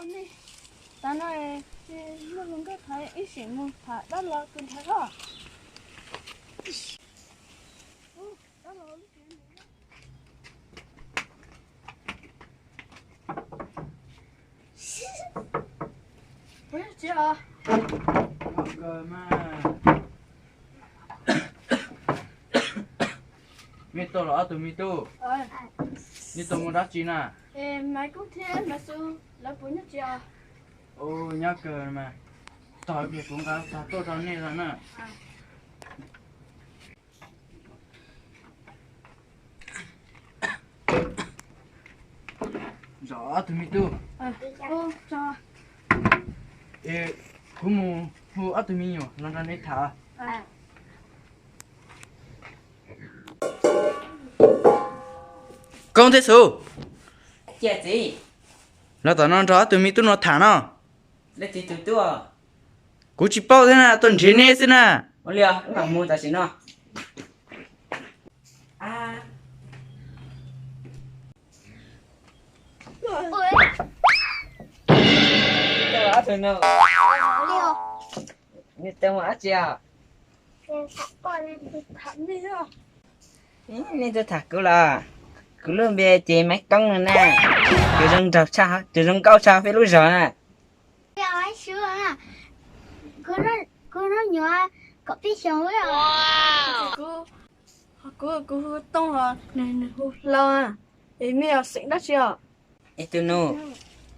Tav no muaj hluas nkauj tham, ib sim mus tham dab laug tus ntawd os. Me tub los ob tug me tub, nej tuaj mus dab tsi na? Maiv Koob thiab Maiv Xu lawv puas nyob tsev os? Nyob kawg mas, tog pliag kuv nqa tog tuaj rau nej no na. Zaum ob tug me tub, es kuv mus hu ob tug me nyuam los nrog nej tham. Koob thiab Xu, los tom no nrog ob tug me tub no tham no. Kuv tsis paub thiab na, tuaj nrhiav neb xwb na. Nej tuaj tham kuv los? Kuv lub npe ces Maiv Koob no na. Tus zoo nraug tshaj, tus zoo nkauj tshaj peb lub zos na. Kuv hnub nyuam kaum peb xyoos. Kuv, kuv hu Tooj os, nws hu Hlau. Es nej yog xeem dab tsi os? Es tus nus,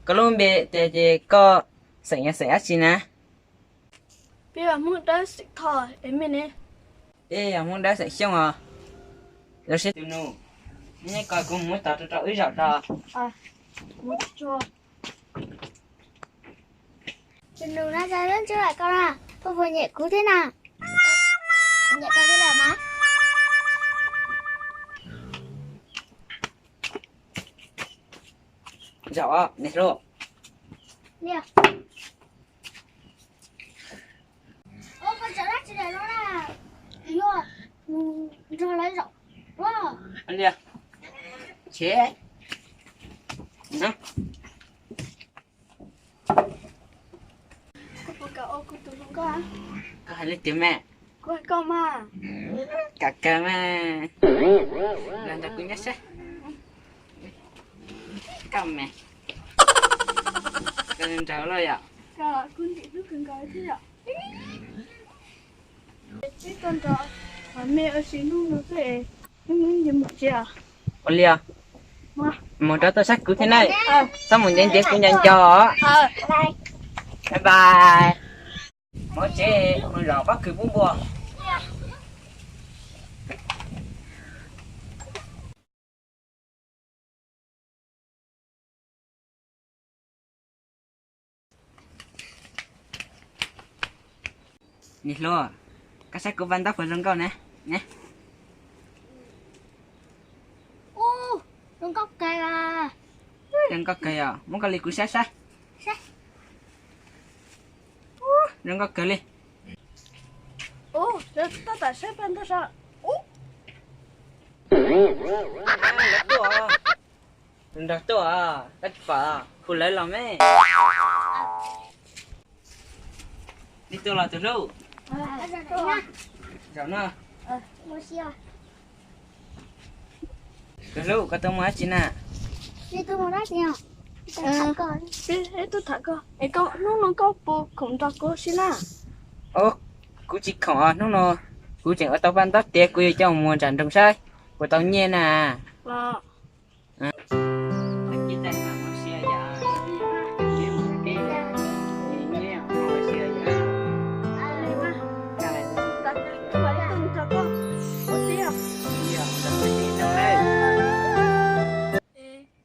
koj lub npe tias ces koj xeem yog xeem dab tsi na? Peb yog Hmoob Dawb xeem Thoj, es nej ne? Peb yog Hmoob Dawb xeem Xyooj os. Los sis tus nus, nej kom kuv mus tod rau rau wb zaum tso. Tus nus no zoo ntseb koj na, puas puas nyiam kuv thiab na? Nyiam koj thiab los mas. Zaum os, niam hluas. Ua, koj zaum dab tsi lawm no na? Yuav mus nrog lawv zaum. Ua, li, ces, koj puas kam ua kuv tus hluas nkauj? Koj hais li tiag mas. Kuv hais koj mas. Kam kawg mas. Los nrog kuv nyob saib. Koj mas, koj nraug loj yom. Kuv ntim hlub kawg nkaus thiab yom. Peb tuaj nrog me ua si hnub no xwb, hnub no yuav mus tsev. Ua li os. Mus rau tuaj saib kuv thiab na. Txhob mus ntev ntev kuv nco nco. Bye bye. Mus tsev, mus zaum pob kws pub npua. Niam hluas, koj saib kuv paj ntaub puas zoo nkauj ne? Ub, zoo nkauj kawg. Zoo nkauj kawg yom, muab koj li kuv saib saib. Ub, zoo nkauj kawg li. Ub, tab tom saib paj ntaub saib. Ub, nrog tuaj, koj tsis pom, hu lawv los me. Nej tuaj los tus hlub? Zaum no. Tus hlub, koj tuaj mus dab tsi na? Peb tuaj tham koj, es koj hnub no koj puas khoom nrog kuv ua si na? Kuv tsis khoom os, hnub no kuv tseem ua tau paj ntaub tiav, kuv yuav coj mus nram nroog saib puas tau nyiaj na.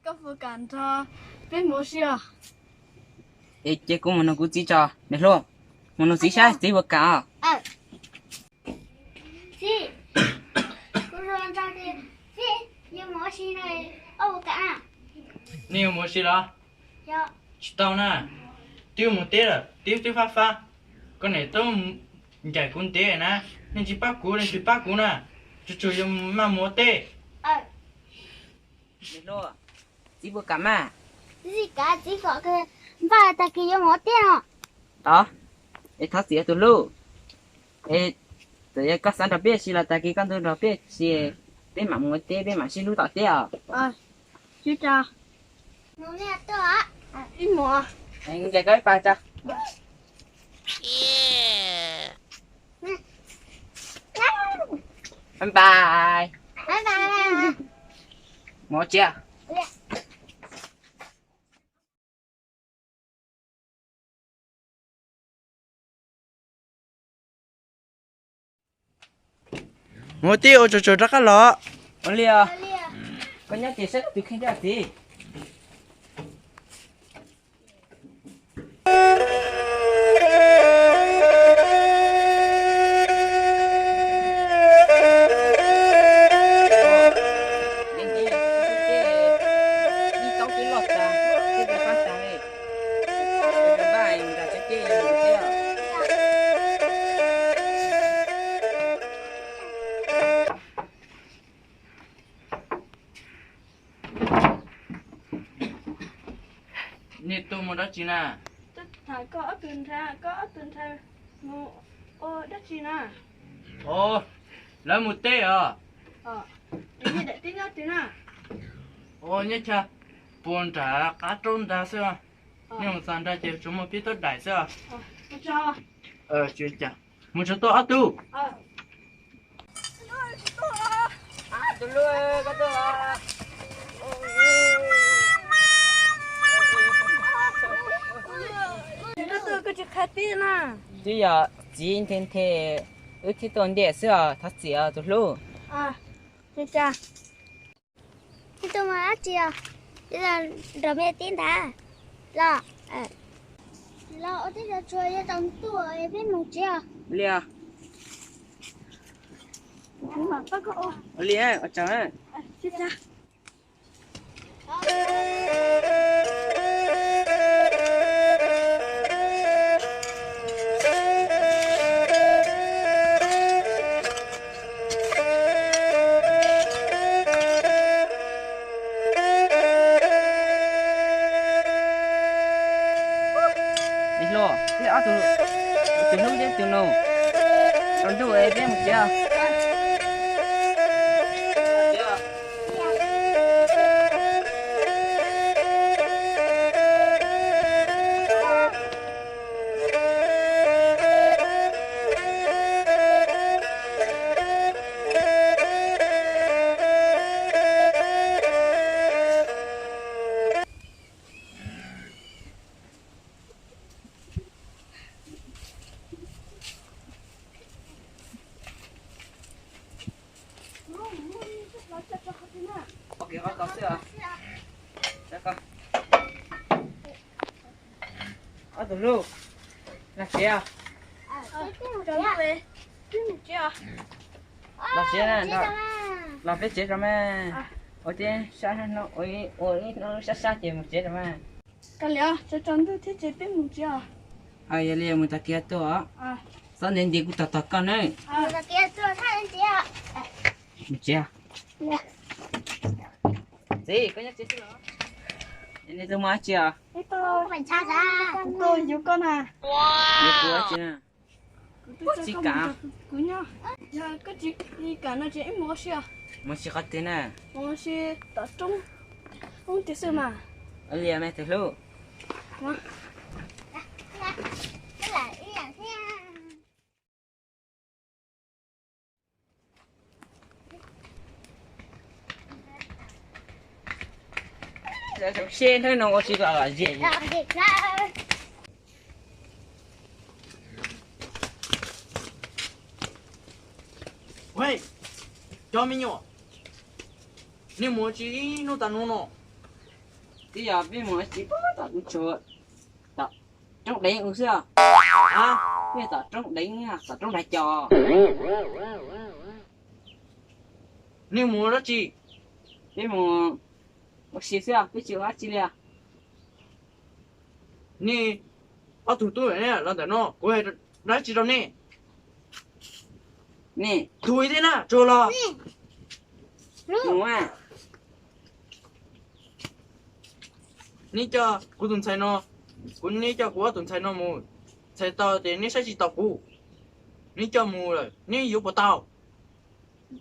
Koj puas kam nrog peb mus ua si os? Es cia kuv mus nug kuv txiv tso, niam hluas. Mus nug txiv saib txiv puas kam os. Txiv, kuv hluas nraug tias txiv yuav mus ua si no, koj puas kam? Nej yuav mus ua si los? Tsis tau na, twb mus teb lawm twb twb fab fab, koj niam twb ncaim kuv ntev na, nej tsis pab kuv nej tsis pab kuv na, tsuas tsuas yuav maj mus ua teb. Niam hluas, txiv puas kam mas? Txiv kam, txiv kom Npaj tag kis yuav mus ua teb no. Tod, es thov txim tus hlub. Es txawm yog koj xav nrog peb ua si los tag kis koj ntuj nrog peb ua si, peb mam mus ua teb peb mam sib hlub tom teb os. Ib mus, nqa koj ib pas tso. Bye bye. Mus tsev. Mus tib ua tsaug tsaug rov qab los. Ua li os. Koj nyob ces saib tus kheej thiab txiv. Nej tuaj mus dab tsi na? Tuaj tham koj ob tug ntxhais, koj ob tug ntxhais mus ua dab tsi na? Ov, lawv mus teb os. Nyob chaw puag nram qab roob ntag xwb. Nej mus txog nrad ces tsuas muaj peb tug daim xwb os. Mus tsuag tuaj ob tug. Twb yog txiv nthe nthe, wb thiaj tuaj ntiaj xwb os, thov txim os tus hlub. Tus mus dab tsi os? Nrog me tib ntag los. Los ua teb tsuag tsuag yuav tsaus ntuj peb mus tsev os. Li os. Li os. Hlub, peb ob tug, tus hlub thiab tus nus, tsaus ntuj es peb mus tsev. Ob tug hlub, los tsev, los tsev, los peb tsev rau mas. Ua tib sab hnub, ua ib hnub sab sab ces mus tsev rau mas. Kav liam, tsaus tsaus ntuj thiab ces peb mus tsev os. Yog li mus tag kis tuaj os. Txhob ntev ntev kuv tos tos koj nawb. Mus tsev. Txiv, koj nyob tsev xwb los? Nej tuaj mus dab tsi os? Tuaj yuav koj na. Yuav kuv dab tsi na? Tsis kam. Kuv nyob, yog koj tsis kam no ces wb mus ua si os. Mus si qhov twg na? Mus si tom roob, roob tiag xwb mas. Ua li mas tus hlub. Lawv zoo siab hnub no ua si kom lom zem. Cov me nyuam, nej mus ua tsi ib hnub tas hnub no? Twb yog peb mus ua si puag tom kuv tshuav, tom roob deev u xwb. Peb tom roob deev, tom roob nrag cos. Nej mus ua dab tsi? Peb mus ua si xwb, peb tsis ua dab tsi li. Nej ob tug tub los ntawm no, kuv hais dab tsi rau nej? Nej, tus ib teb na tsuag los. Nej coj kuv tus ntxhais no Kuv, neb coj kuv ob tug ntxhais no mus, txhais tau tias neb saib tsis taus kuv, neb coj mus lawm neb yuav puas tau?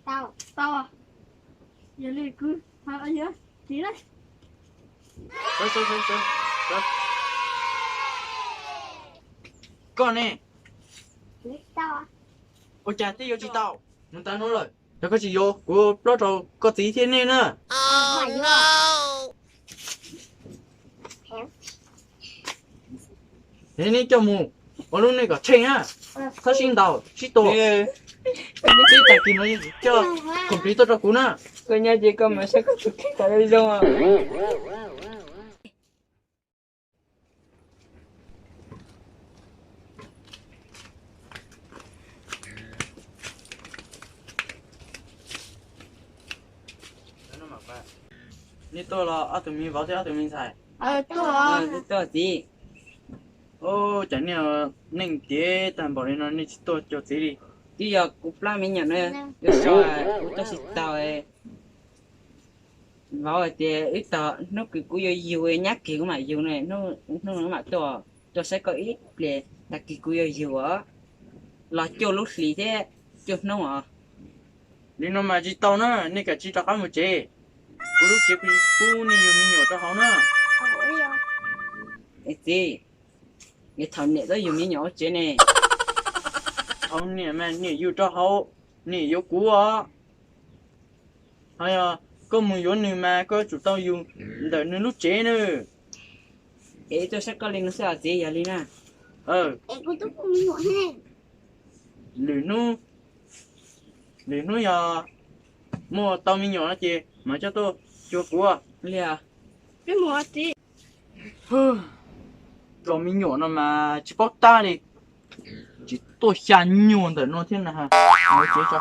Tau. Koj ne? Ua cas twb yuav tsis tau? Mus tas no lawm, yog koj tsis yuav kuv plob rau koj txiv thiab nej na. Neb coj mus ua lub neej kom tsheej na, txhob sib ntaus sib tua. Tib tag kis no coj khoom pliv tuaj rau kuv na. Koj nyob ces koj mus saib koj tus kheej kom zoo. Nej tuaj los ob tug me vauv thiab ob tug me ntxhais? Tuaj txiv. Ua cas nej neej tiav tag npaum li no nej tsis tuaj cuag txiv li? Twb yog kuv plab me nyuam no, kuv tuaj tsis tau. Vauv hais tias wb tos hnub kws kuv yuav yug, nyab kis kuv mam yug, hnub mam tuaj, tuaj saib koj ib pliag, tag kis kuv yuav yug os, los cuaj lub hlis thiab cuaj hnub os. Li no mas tsis tau na, nej kav tsij rov qab mus tsev. Kuv lub tsev kuv pub nej yug me nyuam rau hauv na. Txiv, thaum niam tau yug me nyuam ua tsev ne? Thaum niam mas niam yug rau hauv, niam yuav kuv os. Ho yog koj mus yuav nws mas koj yuav tsum tau yug ntawm nws lub tsev na. Es tuaj saib koj li no xwb os txiv, yog li na. Lwm hnub, lwm hnub yog muaj tau me nyuam no ces mam coj tuaj cuag kuv. Li os. Tso me nyuam no mas tsis paub tab li, tsis tuaj xya nyuag ntawm no thiab na. Mus tsev tso.